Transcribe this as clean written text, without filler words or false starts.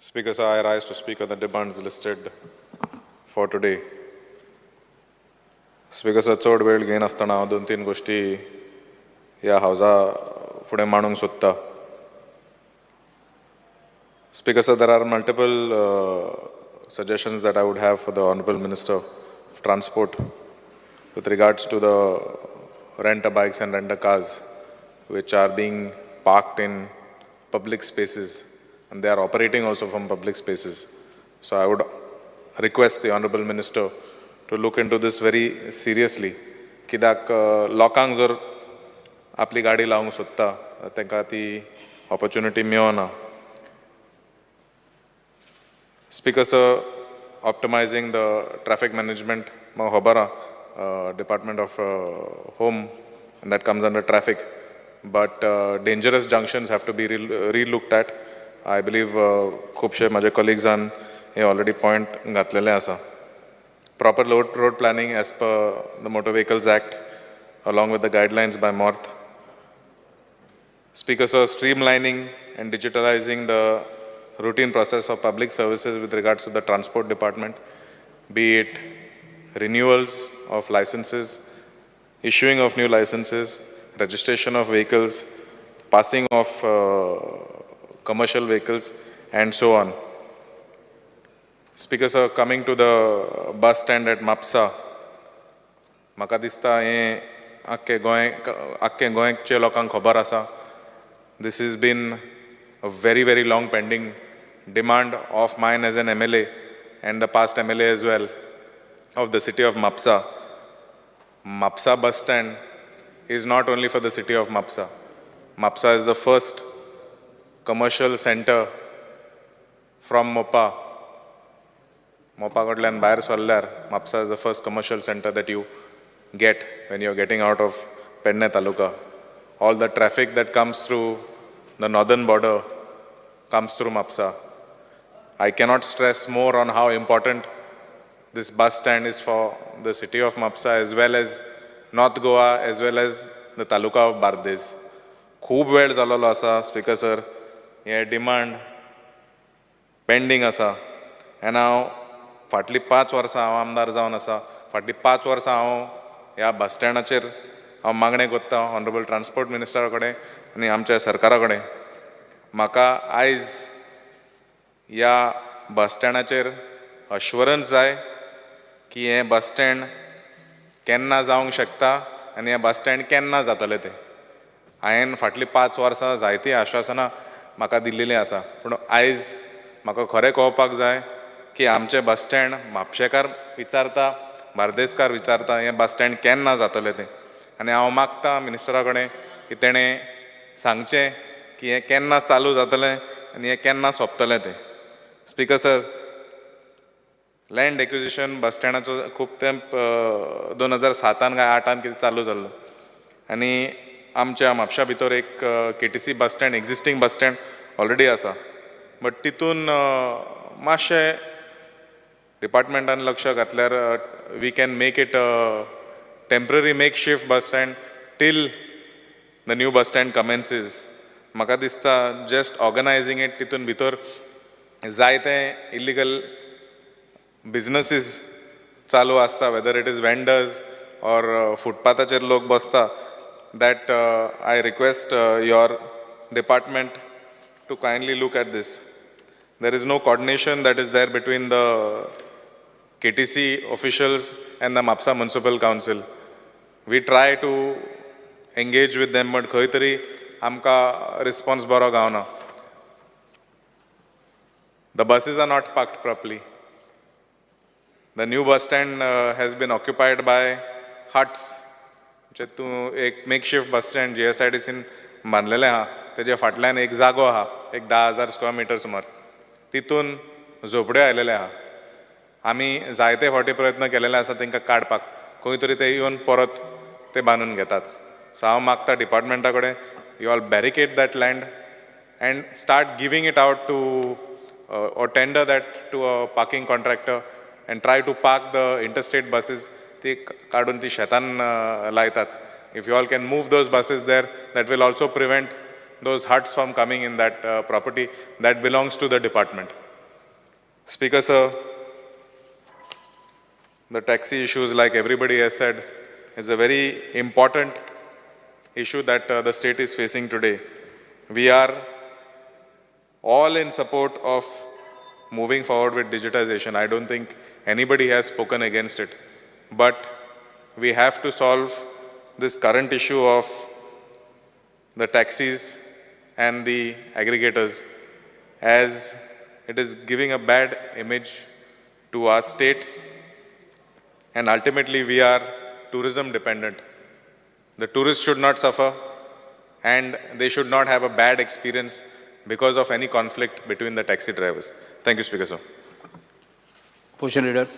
Speaker, sir, I rise to speak on the demands listed for today. Speaker sir, चड वेळ घेयनासतना हांव दोन तीन गोश्टी ह्या हावजा फुडें मांडूंक सोदता. Speaker sir, there are multiple suggestions that I would have for the Honorable Minister of Transport with regards to the rent a bikes and rent a cars which are being parked in public spaces, and they are operating also from public spaces. So I would request the Honorable Minister to look into this very seriously. कित्याक लोकांक जर आपली गाडी लावंक सोदता, तांकां ती opportunity मेळना. Speaker sir, optimizing the traffic management, म्हाका खबर आहा, Department of Home, and that comes under traffic. But dangerous junctions have to be re-looked at. I believe खुबशे म्हाजे कलिग्सान हे ऑलरेडी पॉयंट घातलेले आसा. Proper road planning as per the Motor Vehicles Act, along with the guidelines by MORTH. Speaker sir, streamlining and digitalizing the routine process of public services with regards to the transport department, be it renewals of licenses, issuing of new licenses, registration of vehicles, passing of commercial vehicles, and so on. Speaker sir, coming to the bus stand at Mapsa, म्हाका दिसता हें आख्खें गोंय, आख्खें गोंयचे लोकांक खबर आसा. This has been a very, very long pending demand of mine as an MLA and the past MLA as well of the city of Mapsa. Mapsa bus stand is not only for the city of Mapsa. Mapsa is the first commercial center from Mopa. Mopa कडल्यान भायर सरल्यार Mapsa is the first commercial center that you get when you're getting out of Pedne Taluka. All the traffic that comes through the northern border comes through Mapsa. I cannot stress more on how important this bus stand is for the city of Mapsa as well as North Goa as well as the taluka of Bardez. खूब वेळ जाल्लो आसा, speaker sir, हे demand pending आसा आनी हांव फाटलीं 5 वर्सां हांव आमदार जावन आसा. फाटलीं 5 वर्सां हांव ह्या बस स्टँडाचेर हांव मागणें करता ऑनरेबल ट्रान्सपोर्ट मिनिस्टरा कडेन आनी आमच्या सरकारा कडेन. म्हाका आयज ह्या बस स्टँडाचेर अश्युरन्स जाय की हें बस स्टँड केन्ना जावंक शकता आनी हें बस स्टँड केन्ना जातलें तें. हांवें फाटलीं 5 वर्सां जायतीं आश्वासनां म्हाका दिल्लेलीं आसा, पूण आयज म्हाका खरें कळपाक जाय की आमचें बस स्टँड, म्हापशेकार विचारता, बार्देसकार विचारता, हें बस स्टँड केन्ना जातलें तें. आनी हांव मागता मिनिस्टरा कडेन की तेणें सांगचें की हें केन्ना चालू जातलें आनी हें केन्ना सोंपतलें तें. स्पीकर सर, लँड एक्विजिशन बस स्टँडाचो खूब तेंप, 2007न काय 8न कितें चालू जाल्लो आनी आमच्या म्हापशा भितर एक KTC bus stand, existing bus stand already आसा, बट तितून मातशें डिपार्टमेंटान लक्ष घातल्यार we can make it temporary makeshift bus stand till the new bus stand commences. म्हाका दिसता जस्ट ऑर्गनायझींग it, तितून भितर जायते इलिगल बिजनसीस चालू आसता, whether it is vendors or फुटपाथाचेर लोक बसता, that I request your department to kindly look at this. There is no coordination that is there between the KTC officials and the Mapsa Municipal Council. We try to engage with them, but खंय तरी आमकां response बरो गावना. The buses are not parked properly. The new bus stand has been occupied by huts. म्हणजे तूं एक makeshift bus stand जीएसआयडीसीन बांदलेलें आहा, तेजे फाटल्यान एक जागो आहा, एक 10,000 स्क्वेअर मिटर सुमार, तितून झोपड्यो आयलेले आहा. आमी जायते फावटी प्रयत्न केलेले आसा तांकां काडपाक, खंय तरी ते येवन परत ते बांदून घेतात. सो हांव मागता डिपार्टमेंटा कडेन, you all barricade that land and start giving it out to or tender that to a parking contractor and try to park the interstate buses. ती काडून ती शेतान लायतात. If you all can move those buses there, that will also prevent those huts from coming in that property that belongs to the department. Speaker sir, the taxi issues, like everybody has said, is a very important issue that the state is facing today. We are all in support of moving forward with digitization. I don't think anybody has spoken against it. But we have to solve this current issue of the taxis and the aggregators, as it is giving a bad image to our state, and ultimately we are tourism dependent. The tourists should not suffer and they should not have a bad experience because of any conflict between the taxi drivers. Thank you, Speaker sir. Opposition Leader.